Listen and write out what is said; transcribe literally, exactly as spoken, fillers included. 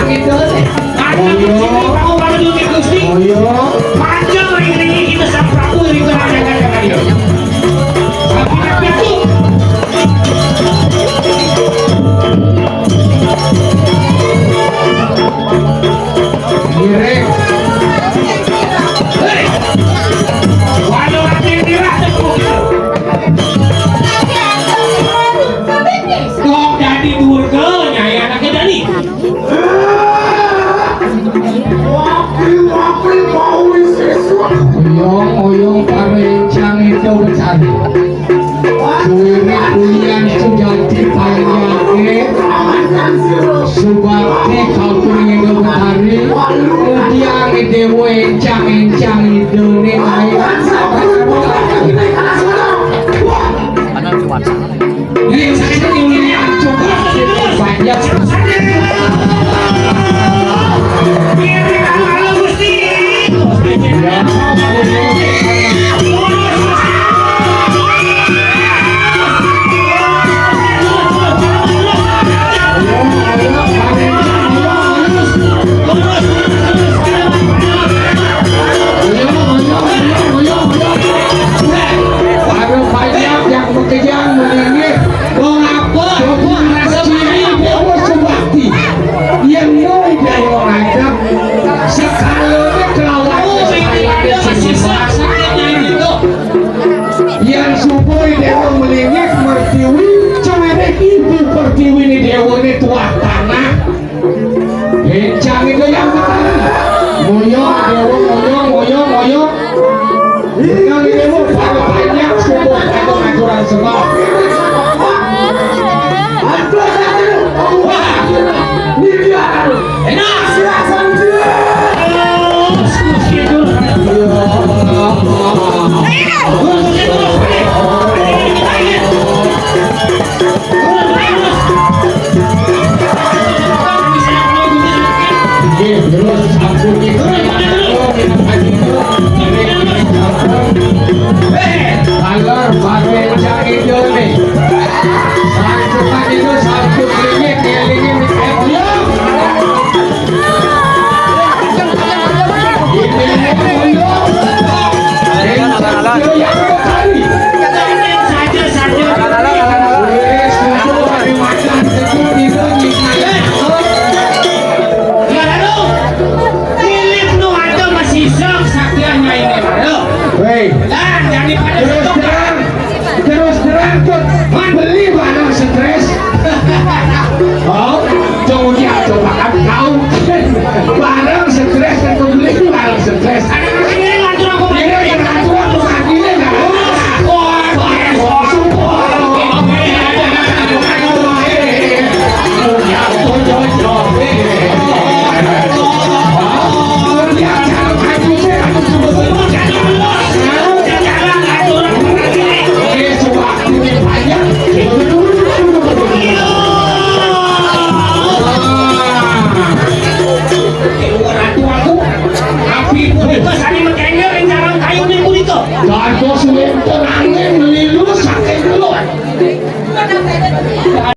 Ayo. Ayo. Panjang ini kita sampai pun di tengah jalan. Sampai Ngiring. Hei. Waduh, hati ini lah tepuk. Kok jadi durga, nyai anaknya Dani? Wakil-wakil mau siswa. Uyung, uyung, parencang itu mencari. Wiwit ulian sujati panyake subakti kauturing Ida Betari, mudiang dewa encang-encang idene ae. Nek sing ulian coba banyak. Aduh, banyak yang bekerja menengah. Wong apa? Wong rasa mati. Wong subakti. Yang mau dia orang aja. Sekalanya kelawan. Oh, ini ada sisa sakitnya ini tuh. Yang supaya dewa melingit mertiwi, cewek ibu pertiwi ini dewa ini tuah tanah. Encang itu yang betul. Moyo, dewa, moyo, moyo, moyo. Yang dewa pada banyak suku pada aturan semua. Wah, ini dia kan. Enak. Silakan dia. Nggih, terus sampun niku. Alor pakai cak idone. Sampun niku sampun